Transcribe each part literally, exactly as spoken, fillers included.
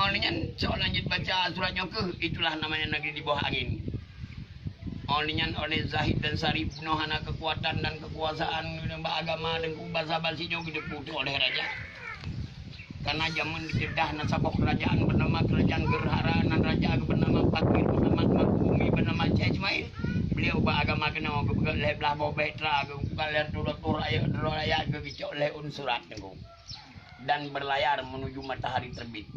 Nyan soe lanjut baca surat nyoe keuh, itulah namanya negeri di bawah angin. Oh nyan oleh Zahid dan Sarif bunoe hana kekuatan dan kekuasaan bak agama dan basa basi nyoe geuteupeue oleh raja. Karena jameun di Jeddah na saboh kerajaan bernama Kerajaan Gerhara, nan raja bernama Fakir Muhammad Makhumi bernama Syekh Ismail. Beliau bak agama keunoe geupeugah lhèe blaih boh bahtera, geupeugah lhèe ratus rakyat, rakyat geugicok lhèe ôn surat nyoe dan berlayar menuju matahari terbit.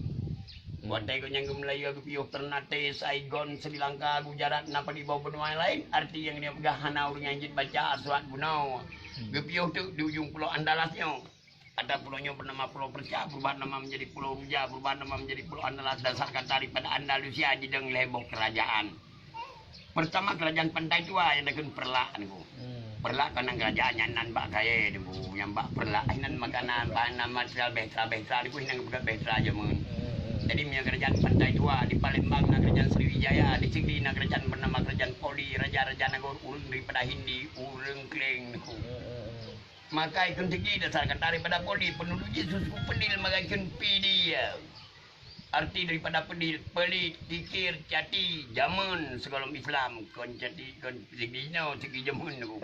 Watèe gobnyan geumeulayeue geupiôh Ternate, Saigon, Sri Lanka, Gujarat, na padum boh benua laén, arti nyang geupeugah hana ureueng nyang jeuet baca surat bunoe. Geupiôh teuk di ujong pulo Andalas nyoe. Kata pulo nyoe bernama Pulau Perca, berubah nama menjadi Pulau Ruja, berubah nama menjadi Pulau Andalas, dasar kata daripada Andalusia jidong lhèe boh kerajaan. Pertama kerajaan Pantai Tua nyang takheun Perlak niku. Perlak kana kerajaan nyan nan bak kayèe niku, nyang bak Perlak nan makanan bahan nama material bahtera-bahtera niku, hinan geupeugah bahtera jameun. Jadi meunyoe kerajaan Pantai Tua di Palembang na kerajaan Sriwijaya, di Sigli na kerajaan bernama Kerajaan Poli, raja-raja nanggroe ureueng daripada Hindi, ureueng Kléng niku. Maka ikheun Sigli dasar kata daripada Poli, penduduk jih suku Pedil maka ikheun Pidie. Arti daripada Pedil, pelit, kikir, cati, jameun sigohlom Islam, kon cati, kon sigi jinoe, sigi jameun tu.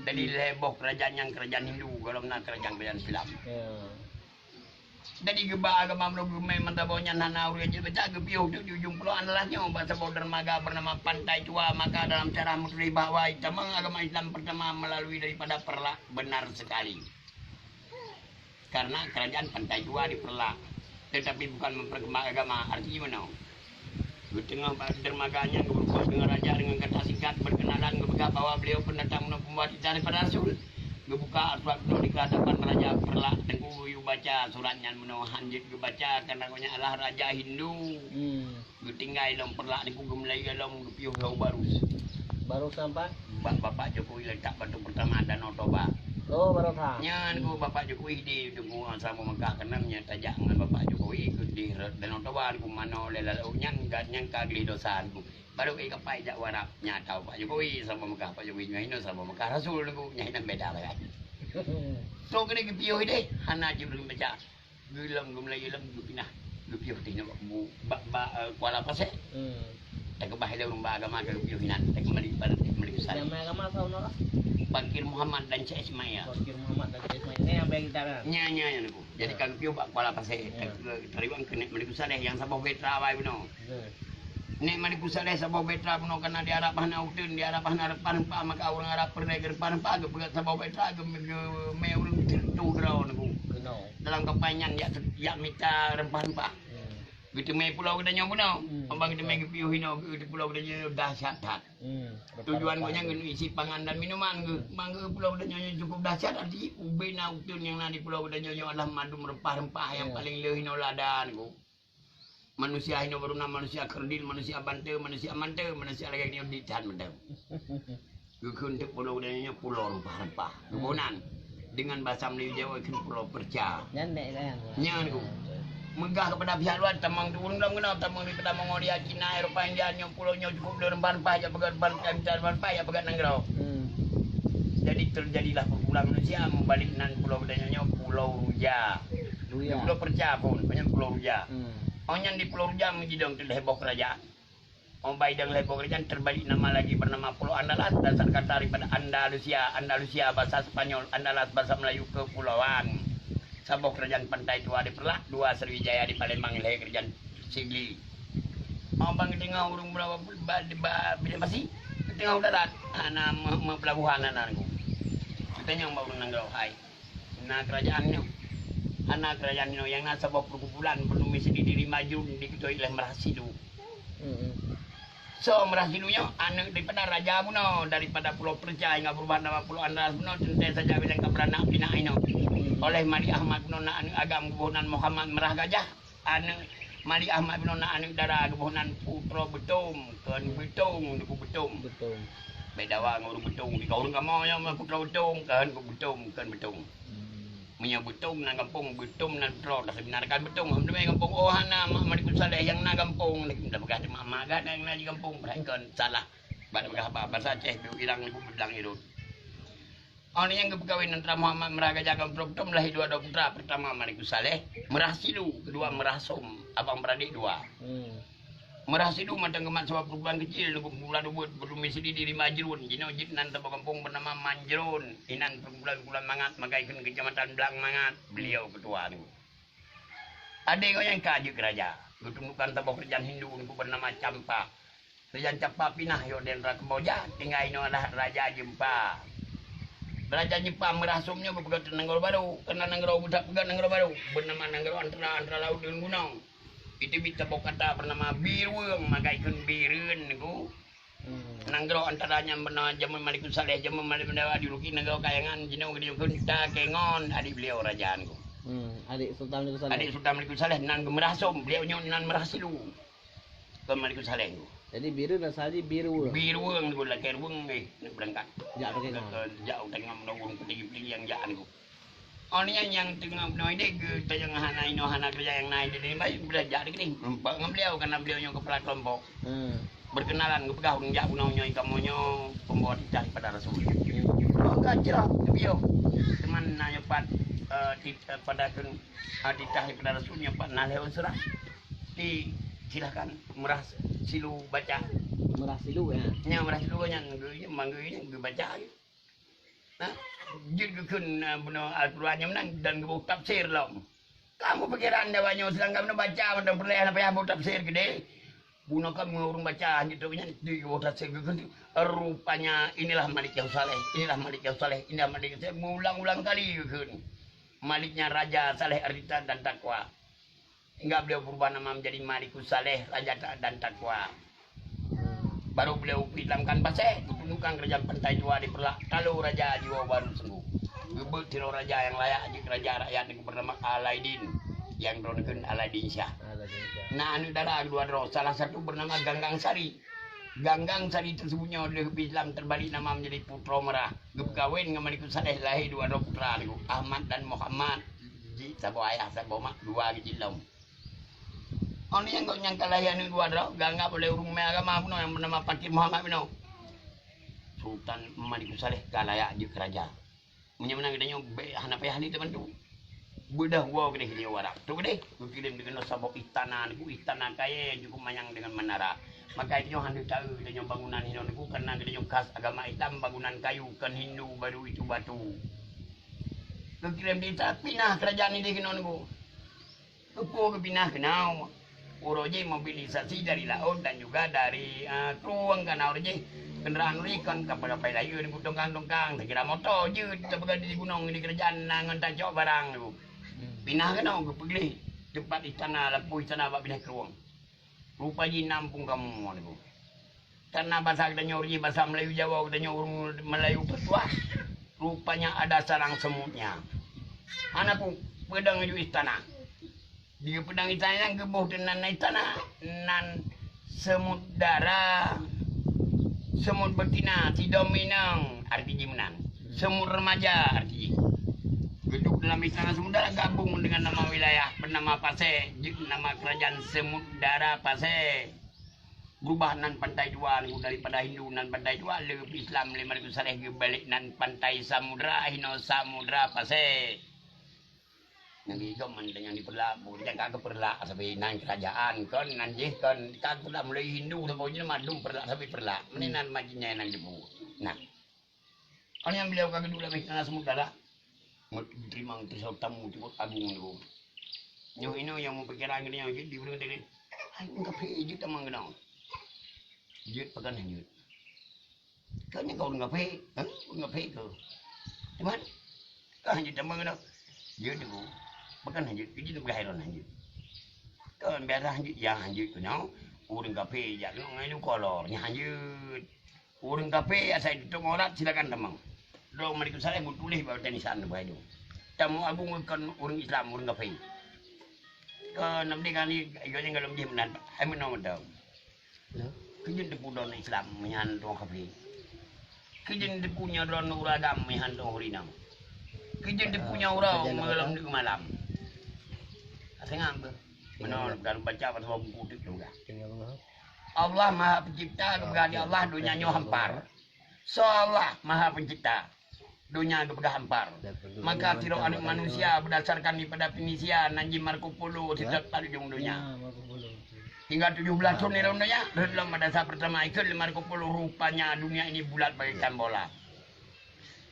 Jadi lhèe boh kerajaan nyang kerajaan Hindu, gohlom na kerajaan-kerajaan Islam. Jadi geuba agama meunurot geumè mantong boh nyan hana ureueng jeuet baca, geupiôh teuk di ujong pulo Andalas nyoe bak saboh dermaga bernama Pantai Tua, maka dalam sejarah meutuléh bahwa tamong agama Islam pertama melalui daripada Perlak, benar sekali. Karena kerajaan Pantai Tua di Perlak, tetapi bukan memperkembang agama, artinya meunoe. Geuteungoh bak dermaga nyan geubeureukat deungon raja deungon kata singkat berkenalan, geupeugah bahwa beliau pendatang meunurot pembuat kitab daripada rasul. Geubuka surat bunoe di hadapan Raja Perlak, Teungku geuyue baca surat nyan meunoe, han jeuet geubaca karena gobnyan adalah raja Hindu. Geutinggai lom Perlak niku, geumeulayeue lom geupiôh lom Barus. Barus sampai? Bak Bapak Jokowi letak batu pertama Danau Toba. Oh, Barus ha. Nyan ku Bapak Jokowi di Teungku Saboh Meukah, keunan nyan tajak ngon Bapak Jokowi ke di Danau Toba ku manoe lé lalu nyan, nyan ka gleh dosa ku. Baru eh kapai jak warab nyata Bapak Jokowi Saboh Meukah, Pak Jokowi nyoe hino Saboh Meukah Rasul ku, nyan hino beda lah kan. So kena geupiôh deh, hana jeuet baca. Geulom geumeulayeue lom geupinah, geupiôh teuh nyoe bak, bak, bak, eh, Kuala Pasè. Takeubah ilée ureueng ba agama ka geupiôh inan, takeumali bak, takeumali keusan. Nama agama saudara? Fakir Muhammad dan Syekh Ismail. Fakir Muhammad dan Syekh Ismail. Ini yang bagi kita kan? Nya, nya, nya, niku. Jadi ka geupiôh bak Kuala Pasè. Takeu-, tariwang keu Nek Malikussaleh nyang saboh bahtera awai bunoe. Nek Malikussaleh saboh bahtera bunoe kana di Arab hana uteuen, di Arab hana reumpah-reumpah, maka ureueng Arab peureulèe reumpah-reumpah geupeugah saboh bahtera geu-, geumè ureueng teuh droe niku. Dalam kapai nyan jak, jak mita reumpah-reumpah. Geuteumè pulo geutanyoe bunoe. Abang geuteumè geupiôh inoe geu-, pulo geutanyoe dahsyat that. Tujuan gobnyan geuneuk isi pangan dan minuman geuh. Mangga pulo geutanyoe nyoe cukup dahsyat, arti ubé na uteuen nyang na di pulo geutanyoe nyoe adalah mandum reumpah-reumpah nyang paleng le inoe lada niku. Manusia hinoe baru na manusia kerdil, manusia bante, manusia mante, manusia lagèe nyoe di that mantong. Geukheun teuk pulo geutanyoe nyoe pulo reumpah-reumpah. Geuboh nan, dengan bahasa Melayu Jawa kheun pulo perca. Nyan dek kan? Nyan ku. Meugah keupada pihak luwa, tamong di ureueng dalam keunoe, tamong daripada Mongolia, Cina, Eropa, India, nyoe pulo nyoe cukup le reumpah-reumpah, jak peugah reumpah, reumpah, jak peugah reumpah, jak peugah nanggroe. Jadi teujadilah pergumulan manusia, meubalek nan pulo geutanyoe nyoe Pulo Ruja. Ruya. Pulo Perca phon, nyan Pulo Ruya. Oh nyan di Pulo Ruja meujidong teuh lhèe boh keurajaan. Oh bai dong lhèe boh keurajaan terbalik nama lagi bernama Pulo Andalas, dasar kata daripada Andalusia, Andalusia bahasa Spanyol, Andalas bahasa Melayu kepulauan. Saboh keurajaan Pantai Tua di Perlak, dua Sriwijaya di Palembang, lhèe keurajaan Sigli. Oh bang geuteungoh ureueng ba, ba, ba, Bidang Pasi, geuteungoh darat, hana me-, meupelabuhan hana nanggung. Geutanyong bak ureueng nanggroe, hai. Na keurajaan nyoe, hana keurajaan nyoe nyang na saboh perkumpulan peunumis di Diri Majun dikeutôi lé Meurah Sidu. Soe Meurah Sidu nyoe? Aneuk daripada raja bunoe, daripada Pulo Perca hingga beurubah nama Pulo Andalas bunoe, teuntèe saja bilang ka beuranak pinak inoe. Oleh Malik Ahmad bunoe na aneuk agam geuboh nan Muhammad Meurah Gajah. Aneuk Malik Ahmad bunoe na aneuk dara geuboh nan Putroe Beutông, kon Beutông, Teungku Beutông. Beda wa ngon ureueng Beutông. Di ureueng kamoe nyoe Putroe Beutông, kon Beutông, kon Beutông. Meunyoe Beutông nan gampông, Beutông nan putroe, dah seubeuna kan Beutông. Alhamdulillah gampông, oh hana, mak Malikussaleh nyang na gampông. Dah peugah teuma mak gata nyang na di gampông, padahai kon salah. Bak peugah ba-, bahasa Aceh, Biru Irang, Limbu Beudang, Irot. Awak nyan geupeukawen antara Muhammad Meurah Gajah ngon Putroe Butom, lahé dua droe putra, peurtama Malikus Saleh, Meurah Silu, keudua Meurah Som, abang beuradék dua. Hmm. Meurah Silu mantong geumat saboh perkumpulan keucil, nunggu perkumpulan ubit, beuteumé sidi di Rimba Jruen, jinoe jeuet nan saboh gampông beunama Manjruen, inan perkumpulan-kumpulan mangat, maka ikheun Keucamatan Blang Mangat, beliau ketua nunggu. Adé gobnyan ka jeuet keu raja, geutundukkan saboh keurajeuen Hindu nunggu beunama Campa. Raja Campa pinah yoh di nanggroe Kamboja, tinggai inoe adalah Raja Jeumpa. Raja Jeumpa Meurah Som nyoe geupeugöt nanggroe barô, keunan nanggroe geupeugöt nanggroe barô, beunama nanggroe antara, antara laôt deungon gunong. Iteubiet saboh kata beunama Birueng, maka ikheun Bireuen nanggroe. Hmm. Nanggroe antara nyan beuna jameun Malikus Saleh, jameun Malikus Saleh di Ruki nanggroe Kayangan, jinoe geudiyong kheun Takengon, adék beliau raja nanggroe. Hmm, adék Sultan Malikus Saleh. Adék Sultan Malikus Saleh nan Meurah Som, beliau nyoe nan Meurah Silu. Kon Malikus Saleh tu. Jadi Bireuen asai jih Birueng. Birueng tu lakèe rueng, eh, nak beurangkat. Jak Takengon. Ke, ke, jak Takengon, ureueng peutinggi-peutinggi nyang jak tu. Oh, nyan nyang teungoh bunoe idéh geutanyoe hana inoe, hana keureuja nyang na idéh, baik beurajak di keudéh. Meureumpok ngon beliau, karena beliau nyoe keupala keulompok. Hmm. Beurkeunalan, geupeugah ureueng jak bunoe nyoe, kamoe nyoe pembawa titah daripada Rasul. Hmm. Oh, ka jroh, geubiyôh. Teuma na nyoe pat, eh, tit-, eh, pada keu-, eh, titah daripada Rasul nyoe pat na lhèe unsur. Di, silahkan Meurah Silu baca. Meurah Silu, ya? Nya, Meurah Silu nyan, geu-, manggeu nyan geubaca. Nah, jeuet geukheun, eh, bunoe Al-Quran nyan meunan dan geuboh tafsir lom. Kamoe pikiran dawa nyoe, seulangka bunoe baca mantong peureulèe hana payah boh tafsir keudéh. Bunoe kamoe ureueng baca hanjeuet trok nyan, di geuboh tafsir geukheun tu. Rupanya inilah Malik yang saleh, inilah Malik yang saleh, inilah Malik yang saleh. Meuulang-ulang kali geukheun. Malik nyan raja, saleh, arti dan takwa. Hingga beliau berubah nama menjadi Malikus Saleh, Raja Taat dan Takwa. Baru beliau Islamkan Pasè, geutundukkan kerajaan Pantai Tua di Peureulak, talo raja jiwoe baru sungguh. Geubeuet sidroe raja nyang layak jeuet raja rakyat nyang bernama Alaidin, nyang droeneuh kheun Alaidin Syah. Alaidin Syah. Na aneuk dara keudua droe, salah satu bernama Ganggang Sari. Ganggang Sari tersebut nyoe lheueh Islam terbalik nama menjadi Putroe Meurah. Geupeukawen ngon Malikus Saleh, lahé dua droe putra nyoe, Ahmad dan Muhammad. Jih saboh ayah saboh mak, dua geucit lom. Oh, nyan gobnyan ka lahé aneuk dua droe, geuanggap oleh ureueng ramé agama bunoe nyang bernama Pakir Muhammad bunoe. Sultan Malikus Saleh ka layak jeuet keu raja. Meunyoe meunan geutanyoe bèk hana payah lé tabantu. Beudôh woe keudéh di Arab. Trok keudéh, geukirém di keunoe saboh istana, nyoe istana kayèe nyang cukup manyang deungon menara. Maka geutanyoe hana taeu geutanyoe bangunan inoe nyoe, karena geutanyoe khas agama Islam, bangunan kayu, kon Hindu baru itu batu. Geukirém di istana, pinah kerajaan idéh keunoe nyoe. Keupeue geupinah keunoe? Uroe jih mobilisasi dari laôt dan juga dari, eh, krueng, karena uroe jih kendaraan uroe jih kon kapai-kapai layeue, tongkang-tongkang, takira moto jeuet tapeugah di gunong di keurajaan na ngon tacok barang tu. Hmm. Pinah keunoe geupeugleh teumpat istana, lampôh istana bak binéh krueng. Rupa jih na muphom kamoe nyoe. Karena basa geutanyoe jih basa Melayu Jawa, geutanyoe ureueng Melayu peutuah, rupanya ada sarang semutnya. Hana peue, peudong ju istana. Di peudong istana nyan geuboh teunan istana, nan semut dara, semut betina, sidom inong, arti jih meunan. Semut remaja, arti jih. Geuduek dalam istana semut dara gabung dengan nama wilayah bernama Pasè, jeuet nama kerajaan Semut Dara Pasè. Beurubah nan Pantai Tua nyoe daripada Hindu nan Pantai Tua, lheueh Islam lé Malikus Saleh geubalek nan Pantai Samudra, hinoe Samudra Pasè. Nyang geuh gob mantong nyang di Peureulak, bukan ka keu Peureulak sabe nan kerajaan, kon nan jih kon ka keu Peureulak mulai Hindu sampoe jih mandum Peureulak sabe Peureulak. Meunan majinnya nan jipeubuet. Nah. Awak nyan beliau ka geuduek lam istana Samudra. Meuteurimong teusoe tamu cukup agung nyoe. Nyoe inoe nyang meupikiran geutanyoe jeuet di ureueng tadi. Hai, ureueng kafé jeuet tamong keunoe. Jeuet pakon hana jeuet. Kon nyoe ka ureueng kafé, ha? Ureueng kafé ka. Teuma ka hana jeuet tamong keunoe. Jeuet teungku. Pakon hana jeuet, keu jeuet peugah droe hana jeuet. Kon biasa hana jeuet, nyang hana jeuet keunoe. Ureueng kafé jak keunoe ngon ilu kolor, nyang hana jeuet. Ureueng kafé asai tutup aurat, silakan tamong. Droe Malikus Saleh meutuléh bak batèe nisan nibak idueng. Tamu agung kon ureueng Islam, ureueng kafé. Kon Nabi Ghani, gobnyan gohlom jih meunan, hai meunoe mantong. Keu jeuet teupeu droe Islam meuhan droe kafé. Keu jeuet teupeu nyoe droe ureueng agam meuhan droe ureueng inong. Keu jeuet teupeu nyoe uroe meugohlom deuk malam. Asai ngam beuh. Meunoe ka lôn baca bak saboh buku teuk lôn peugah. Allah Maha Pencipta, geupeugah lé Allah, donya nyoe hampar. Soe Allah Maha Pencipta? donya geupeugah hampar. Maka sidroe aneuëk manusia beudasarkan daripada Fenisia nan jih Marco Polo seutôt pat ujong donya. Hingga tujoh blaih thon di lom donya, rhot lom pada saat pertama ikot lé Marco Polo, rupanya dunia ini bulat bagaikan bola.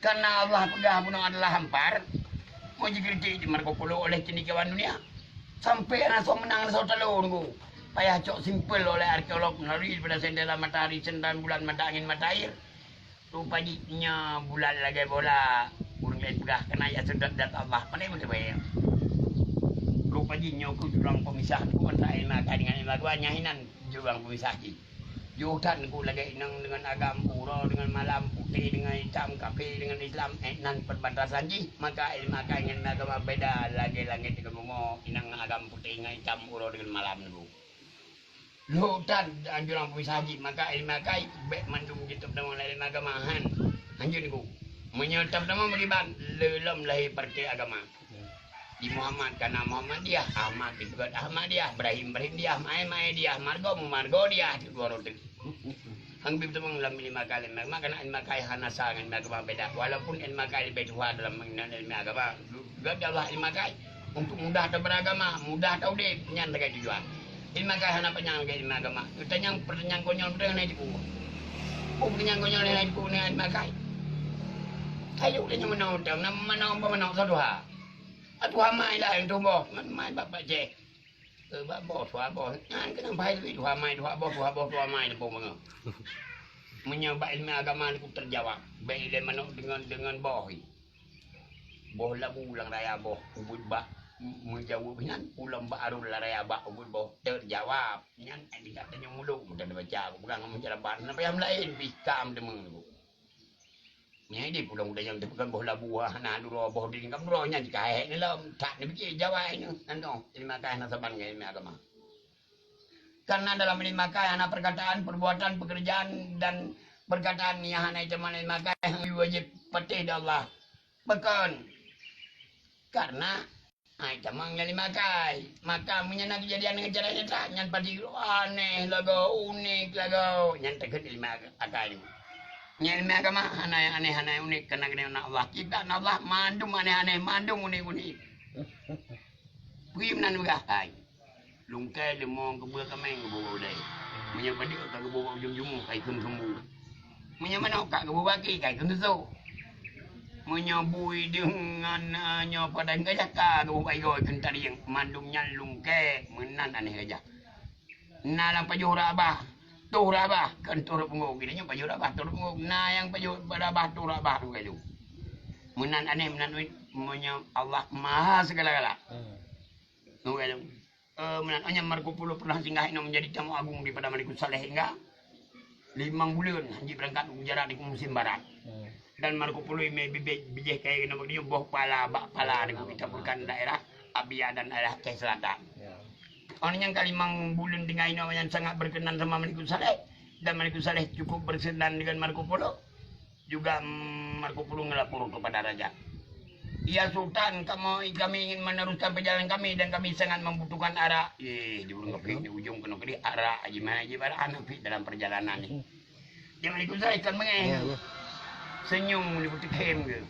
Karena Allah peugah bunoe adalah hampar, mau jikritik di Marco Polo oleh cendekiawan dunia. Sampai hana soe menang, hana soe talo nunggu. Payah cok simpel oleh arkeolog melalui daripada sendera matahari, sendera bulan, mata angin, mata air. Rupa jih nyoe bulat lagèe bola, ureuëng laén peugah keunan jak seudot dat Allah. Pandai beutôi. Rupa jih nyoe keuh jurang pemisah antara ilmu akai dengan ilmu agama, nyan hinan jurang pemisah jih. Jôh that keuh lagèe inong dengan agam, uroe dengan malam, putéh dengan itam, kafé dengan Islam, eh, nan perbatasan jih. Maka ilmu akai ngon ilmu agama beda lagèe langét dengan bumoe, inong agam putéh dengan itam, uroe dengan malam nunggu. Lhok that anjuran pemisah jih, maka ilmu akai bèk mandum jiteupeudamong lé ilmu agama, han. Hanjeuet nunggu. Meunyoe teupeudamong beugiban, lé lom lahé partai agama. Di Muhammad kana Muhammadiyah, Ahmad dipeugöt Ahmadiyah, Ibrahim Ibrahimdiyah, Maé Maédiyah, Margo Mumargodiyah, dua roh teuk. Hang bit teumong lam ilmu akai, ilmu agama, kana ilmu akai hana sa ngon ilmu agama beda. Walaupun ilmu akai leubeh tuha dalam mengenai ilmu agama, geupeugah Allah ilmu akai untuk mudah taberagama, mudah taudép, nyan sagai tujuan. Ilmu akai hana panyang lagèe ilmu agama. Tanyong pertanyaan konyol beutôi hana jipeu. Oh, pertanyaan konyol hana jipeu ngon ilmu akai. Kayu tanyong meunoe, meunoe, meunoe, meunoe, soe tuha. Atuha mai lah nyang tuboh, mai bak Pak Ceh. Eh, bak boh, tuha boh. Nyan keunan bahai lé tuha mai, tuha boh, tuha boh, tuha mai, leupah mangat. Meunyoe bak ilmu agama nyoe teujawab, bèk ilèe manok deungon, deungon boh. Boh labu lam raya boh, ubit bak meujaweueb nyan, ulôn bak arôn lam raya bak ubit boh, teujawab. Nyan ai tingkat tanyoe muluk, mudah neubaca, bukan ngon meujarabat, na payah meulaén pih ka meuteumé nyoe. Nyan di pulang udang nyang teupeugah boh labu, hana duroe boh dingkam duroe nyan jika hék ni lom. That ni pikir jawai ni, anu, ilmu akai hana saban ngon ilmu agama. Karena dalam ilmu akai hana perkataan, perbuatan, pekerjaan dan perkataan nyang hana iteumé ilmu akai wajib patéh di Allah. Pakon? Karena Hai, tamong nyang lima akai. Maka meunyoe na keujadian ngon cara nyata, nyan padi aneh lagoe, unik lagoe. Nyan teukeut lima akai nyoe. Nyang lima agama hana nyang aneh, hana nyang unik, karena geutanyoe na Allah. Kita na Allah, mandum aneh-aneh, mandum unik-unik. Peue meunan peugah, hai. Lungkée leumong keubeue kaméng geuboh bak ulée. Meunyoe badeuk ka geuboh bak ujong jumoh, ka ikheun keumbu. Meunyoe manok ka geuboh bak aki, ka ikheun susoh. Meunyoe bui deungon, eh, nyoe padang gajah ka geuboh bak igoe ikheun tarieng. Mandum nyan lungkée meunan aneh gajah. Na lam pajoh rot babah, toh rot babah, kon toh rot punggong. Geutanyoe pajoh rot babah, toh rot punggong. Na nyang pajoh rot babah, toh rot babah lungkée tu. Meunan aneh, meunan unik, meunyoe Allah Maha Segala-gala. Hmm. Lungkée tu. Eh, meunan, oh, nyan Marco Polo pernah singgah inoe menjadi tamu agung daripada Malikussaleh hingga limong buleuen hanjeuet beurangkat u Gujarat di musim barat. Hmm. Dan Marco Polo imé bibit bijéh kayée keunoe bak nyoe boh pala bak pala di ditaburkan daerah Abia dan daerah Aceh Selatan. Ya. Oh, nyan ka limong buleuen tinggai inoe nyan sangat berkenan sama Malikussaleh dan Malikussaleh cukup berkenan dengan Marco Polo. Juga, mm, Marco Polo ngelapor kepada raja. "Ya Sultan, kami, kami ingin meneruskan perjalanan kami dan kami sangat membutuhkan arak." Eh, di ureuëng kafé di ujong keunoe keudéh arak, haji mana haji bara aneuk pih dalam perjalanan ni. Dia meuliku saya kan mengeh. Ya, ya. Senyum ni putih khem ke.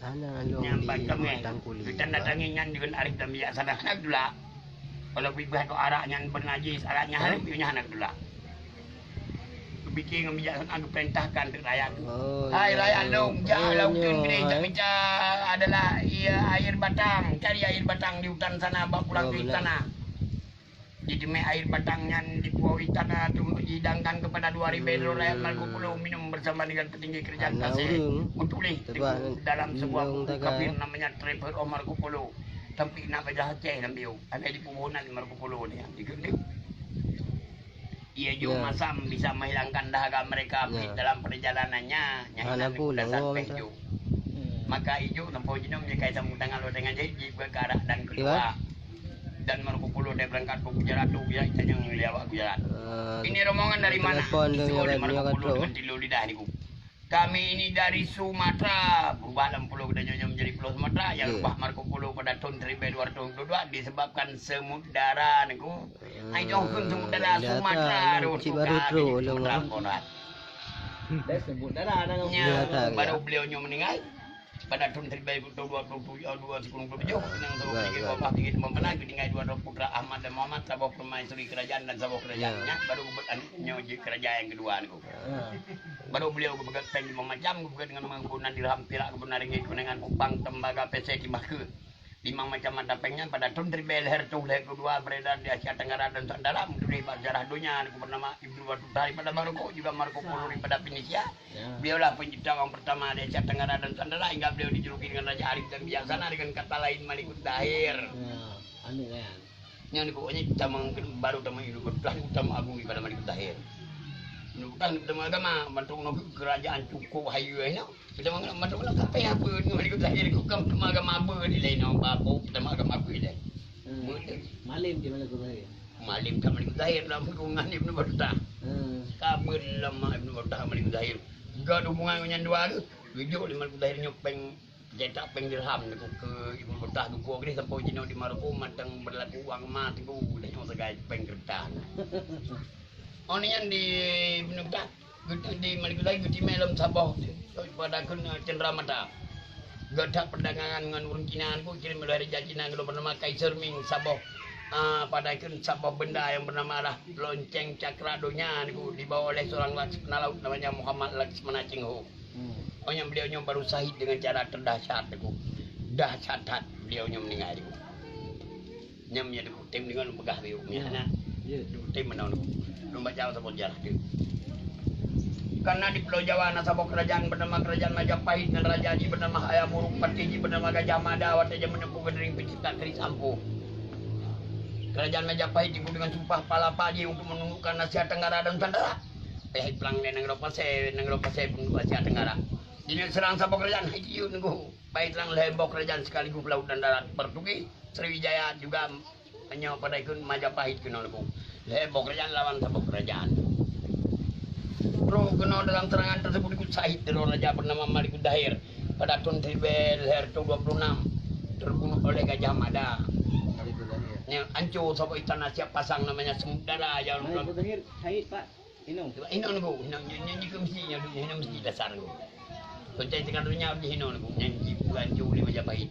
Ana long. Nyambat di kami. Batang kulit. Kita datangi nyan dengan arif dan bijaksana. Anak dula. Kalau pih bah tu arak nyan bernajis, arak nyan haram, nyan hana keudula. Geupike ngon bijaksana geupeurintahkan keu rakyat. Oh, hai rakyat lôn, jak lam uteuen keudéh, jak mita adalah air batang. Cari air batang di hutan sana, bawa pulang ke istana. Jadi mé air batang nyan dipuwoe istana tu dihidangkan kepada dua ribèe droe rakyat Marco Polo minum bersama dengan petinggi kerajaan Pasé. Meutuléh dalam sebuah buku kafir namanya Travel of Marco Polo. Tapi na bajah Aceh lam biu. Ada di kuburan Marco Polo ni, di gendeng. Ia jok masam bisa menghilangkan dahaga mereka, tapi dalam perjalanannya, nyan hana pun pesan teh jok. Maka ijok nampak jinom nyekai sambung tangan lo dengan jahit, jih berkarak dan kedua. Dan Marco Polo dia berangkat ke Gujarat tu, ya, kita jangan lihat Gujarat. Ini rombongan dari mana? Disuruh oleh Marco Polo dengan tilu lidah niku. Kami ini dari Sumatera, berubah dalam pulau kita nyonya menjadi pulau Sumatera yang rubah Marco Polo pada tahun seribu dua ratus dua puluh dua disebabkan semut dara niku. Hai jong kun semut dara Sumatera tu, Sumatera tu. Dah semut dara dah. Nya, baru beliau nyonya meninggal. Pada thôn siribèe reutôh dua ploh tujoh, dua sikureueng ploh tujoh, keunong saboh peunyakét wabah, peunyakét teumpat panas, geutinggai dua droe putra Ahmad dan Muhammad, saboh peurumahan istri keurajaan dan saboh keurajaan. Nyan baru geubuet aneuk nyoe jeuet keuraja nyang keudua nyoe. Baru beliau geupeugöt péng limong macam, geupeugöt ngon meugunan dirham, pirak geupeugöt ringgit, keunongan kupang, tembaga, pèsè, timah keu. Limong macam mata péng nyan pada thôn siribèe lhèe reutôh lhèe ploh dua beredar di Asia Tenggara dan Nusantara, meutuléh bak sejarah donya, nyoe bernama Ibnu Battuta daripada Maroko, juga Marco Polo daripada Venesia. Ya. Beliaulah pencipta orang pertama di Asia Tenggara dan Nusantara, hingga beliau dijuluki dengan Raja Arif dan Bijaksana, dengan kata lain Malikul Zahir. Ya, anu kan. Nyan kok nyan tamong, baru tamong Ibnu Battuta, tamong agung daripada Malikul Zahir. Ibnu Battuta tamong agama, bantuk nyoe kerajaan cukup hayeue nyoe. Kita mengenal macam mana, tapi apa ni, Malikul Zahir tu kan, cuma agama apa dia lain, orang apa, cuma agama apa dia. Hmm. Betul. Malim di Malikul Zahir. Malim kat Malikul Zahir dalam hubungan Ibnu Battuta. Hmm. Kabel lama Ibnu Battuta Malikul Zahir. Gak hubungan dengan dua tu, tujuh lima Malikul Zahir nyopeng, cetak péng dirham tu ke Ibnu Battuta, tu gua gede sampai jinoe di Maroko, matang berlaku uang emas tu, dah nyoe segai péng kertas. Oh, ni nyan di Ibnu Battuta. Geuteuk di Malikul Zahir geutimé lom saboh, pada kheun, eh, cendera mata. Geutak perdagangan ngon ureueng Cina nyoe, kirém lé raja Cina nyoe bernama Kaiser Ming saboh, ah, pada kheun saboh benda yang bernama lah lonceng cakra donya nyoe dibawa oleh seorang laksamana laut namanya Muhammad Laksamana Cheng Ho. Hmm. Oh, nyang beliau nyoe baru syahid dengan cara terdahsyat nyoe. Dahsyat that beliau nyoe meninggai nyoe. Nyan meunyo dikutem deungon lôn peugah keu yue, meunyo hana, dikutem meunan lôn, lôn baca saboh sejarah teuh. Karena di Pulo Jawa na saboh keurajaan bernama Keurajaan Majapahit ngon raja jih bernama Hayam Wuruk, patih jih bernama Gajah Mada, watèe jameun Teungku Geuring Peucipta Keris Ampoh. Keurajaan Majapahit teungku deungon sumpah palapa jih untuk menundukkan Asia Tenggara dan Nusantara. Pih plang lé nanggroe Pasè, nanggroe Pasè pun Asia Tenggara. Jinoe serang saboh keurajaan hai jiyue nunggu. Bai trang lhèe boh keurajaan sekaligus laut dan darat, Portugis, Sriwijaya juga nyoe padahai kheun Majapahit keunoe nyoe. Lhèe boh keurajaan lawan saboh keurajaan. Roh keunoe dalam serangan tersebut ikut syahid droe raja bernama Malikul Zahir pada thôn siribèe lhèe reutôh dua puluh enam, terbunuh oleh Gajah Mada. Malikul Zahir. Yang hancur saboh istana siap pasang namanya Samudra yang Malikul Zahir syahid, Pak. Inong. Inong nyoe, inong nyoe, nyoe, nyoe ke mesti nyoe, nyoe mesti dasar nyoe. Konteks teuka donya di inong nyoe, nyan jipeue hancô lé Majapahit.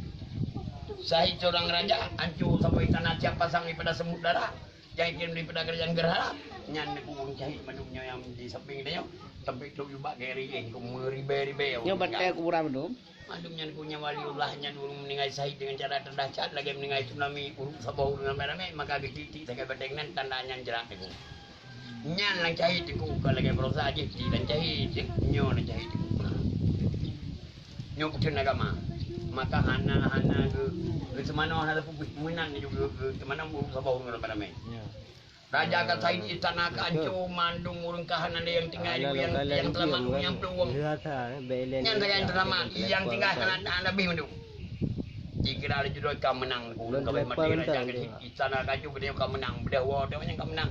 Syahid seorang raja, hancô sampai tanah siap pasang daripada Samudra, nyang ikirém daripada kerajaan Gerhana. Nyan nyoe ureueng syahid mandum nyoe nyang di samping geutanyoe, sampai trok ubak G R I, eh, keu meuribèe-ribèe. Nyoe batèe kuburan mandum. Mandum nyan keu nyan waliullah nyan ureueng meuninggai syahid deungon cara terdahsyat lagèe meuninggai tsunami, ureueng saboh ureueng ramè-ramè, maka geutik-tik sagai batèe nan tanda nyan jrat teungku. Nyan lam syahid teungku, kon lagèe baroesa jih tik lam syahid, nyoe lam syahid teungku. Nyoe peue agama. Maka hana, hana geu-, geuseumanoe hana peubuih meunan juga geuseumanoe ureueng saboh ureueng ramè-ramè. Ya. Raja ka syahid, istana ka hancô, mandum ureueng ka hana lé nyang tinggai, nyang, nyang teulamat ureueng nyang plueng. Nyan sagai nyang teulamat, nyang tinggai hana, hana leubeh mandum. Jikira laju droe ka meunang, ureueng ka maté, raja ka syahid, istana ka hancô, geutanyoe ka meunang, beudôh woe teuh nyang ka meunang.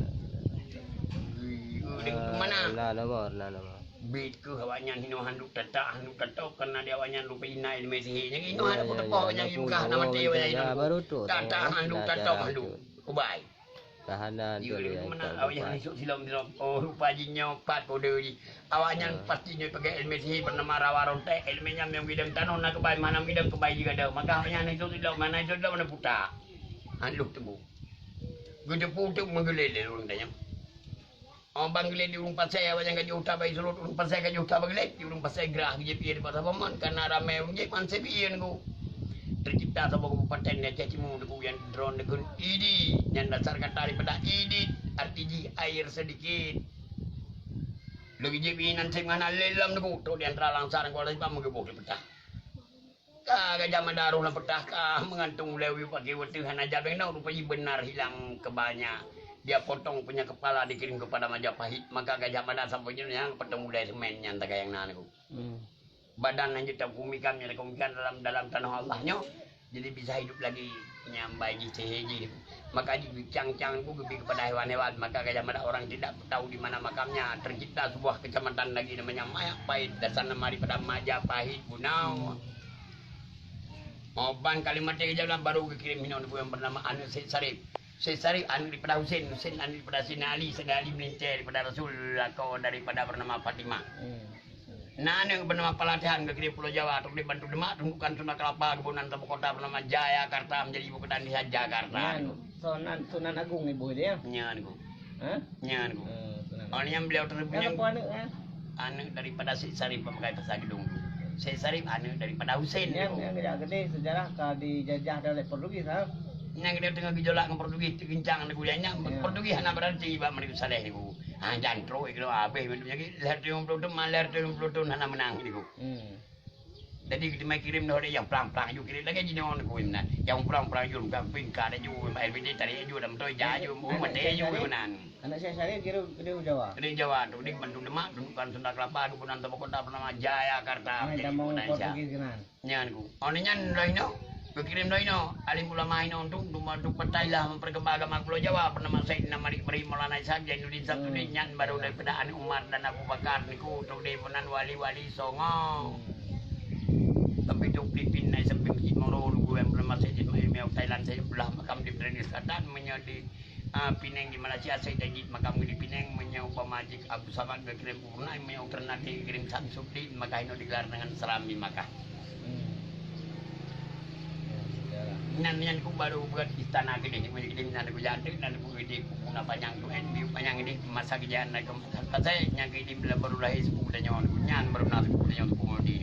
Ureueng ka meunang. Bit keuh awaknyan hinoe handuk tatak, handuk tatok, karena di awaknyan rupa jih na ileumèe sihé. Nyang hinoe hana peuteupeue, nyang imeugah na maté awaknyan hinoe. Tatak handuk tatok handuk. Kubai. Tahanan. Iya, tu dia, dia meunan, awak nyang isok silom-silom. Oh, rupa jih nyoe pat kode jih. Awak nyan pasti nyoe pakai ileumèe sihé bernama rawa rontek. Ileumèe nyan nyang bidang tanoh na keubai, mana bidang keubai jih ada. Maka awak nyan isok silom, mana isok silom, mana puta. Hana lôh teumèe. Geuteupeu teuk meugeulét lé ureueng tanyoe. Oh, ban geulét di ureueng Pasè, awak nyan ka jiôh that bak Isurôt, ureueng Pasè ka jiôh that bak geulét, di ureueng Pasè grah geujép ie di Pasar Bomon, karena ramè ureueng jép, ban sép ie nyoe. Tercipta saboh kabupaten di Aceh Timu nyoe nyang droen dikheun Idi, nyan dasar kata daripada idit, arti jih air sedikit. Lheueh geujép ie nyan sép ngon hana lé lom nyoe, trok di antara Langsa ngon Kuala Simpang meugeubôh di peutah. Ka Gajah Mada rôh lam peutah, ka meugantung ulèe u pake watèe hana jak beng nyoe, rupa jih beunar hilang keubai nyan. Dia potong punya kepala dikirim kepada Majapahit, maka Gajah Mada sampoe jinoe nyang potong ulèe seumén nyan tagayang na nyoe. Hmm. Badan lanjut takumikan, nyan takumikan dalam, dalam tanoh Allah nyoe. Jadi bisa hidup lagi nyang bai jih sihé jih. Maka jicang-cang tu geubri kepada hewan-hewan. Maka Gajah Mada orang tidak tahu di mana makamnya. Tercipta sebuah kecamatan lagi namanya Majapahit. Dasar nama daripada Majapahit bunoe. Oh, ban kalimat tiga jam baru geukirém hinoe nyoe yang bernama aneuk Syed Syarif. Syed Syarif aneuk daripada Husen, Husen aneuk daripada Saidina Ali, Saidina Ali meulintèe daripada Rasul, lakoe daripada bernama Fatimah. Hmm. Na aneuk bernama Palatihan, geukirém Pulo Jawa, trok di Bantu Demak, tundukan Sunda Kelapa, keubunan Tebu Kota bernama Jayakarta, menjadi ibu kota Indonesia, Jakarta. Nyan, Sunan, Sunan Agung ibu dia, ya? Nyan, Guru. Hah? Nyan, Guru. Eh, Sunan Agung. Oh, nyan beliau terlebih. Nyan apa aneuk, kan? Aneuk daripada Syekh Sarif pemakai Pasar Gedong tu. Syekh Sarif aneuk daripada Husain, Guru. Nyan, nyan geujak geude sejarah ka dijajah oleh Portugis, ha? Nyan geujak teungoh gejolak ngon Portugis, teugincang, Guru. Nyan, ya, Portugis hana berarti bak Madu Saleh, Guru. Ha, jan trok, Guru, habéh mandum nyan. Lahir tahun lima puluh enam, lahir tahun lima puluh enam, hana menang, Guru. Hmm. Jadi, kita mai kirém dah ada nyang prang-prang aju kirém lagèe jinoe ku meunan. Nyang prang-prang aju, bukan pingka aju, L B D tarik aju, dalam toy ja aju, oh, maté aju meunan. Aneuk Syekh Sarif kira geude u Jawa. Geude Jawa tu, di Bantu Demak, tundukan Sunda Kelapa, keubunan Tebu Kota bernama Jayakarta, menjadi ibu kota Indonesia. Portugis keunan. Nyan ku. Oh, nyan lain tu. Geukirém lom inoe, alim ulama inoe untuk, untuk, untuk partai lah memperkembang agama Pulo Jawa, bernama Saidina Malik Ibrahim Maulana Ishak Zainuddin Samsudin, hmm, nyan baru daripada aneuk Umar dan Abu Bakar niku, trok di meunan wali-wali Songo. Hmm. Sampai tu Filipin, naik sampai Masjid Moro, lugu yang bernama Said Ismail Meo, Thailand, Said Abdullah, makam di Brunei Selatan, meunyoe di, ah, Penang di Malaysia, Said Tajid, makam di Penang, meunyoe umpama jih Abdul Samad geukirém Brunei, meunyoe Ternate geukirém Samsudin, maka inoe digelar dengan Serambi Makkah. Hmm. Nyan, nyan ku baru buat istana keudeh, keudeh nyan ku jadi, nyan ku keudeh ku guna panyang tu, eh, di panyang keudeh masa kejayaan Nabi Muhammad sallallahu alaihi wasallam, nyan keudeh bila baru lahir sepupu tanyoe, nyan baru na sepupu tanyoe, sepupu Maudi.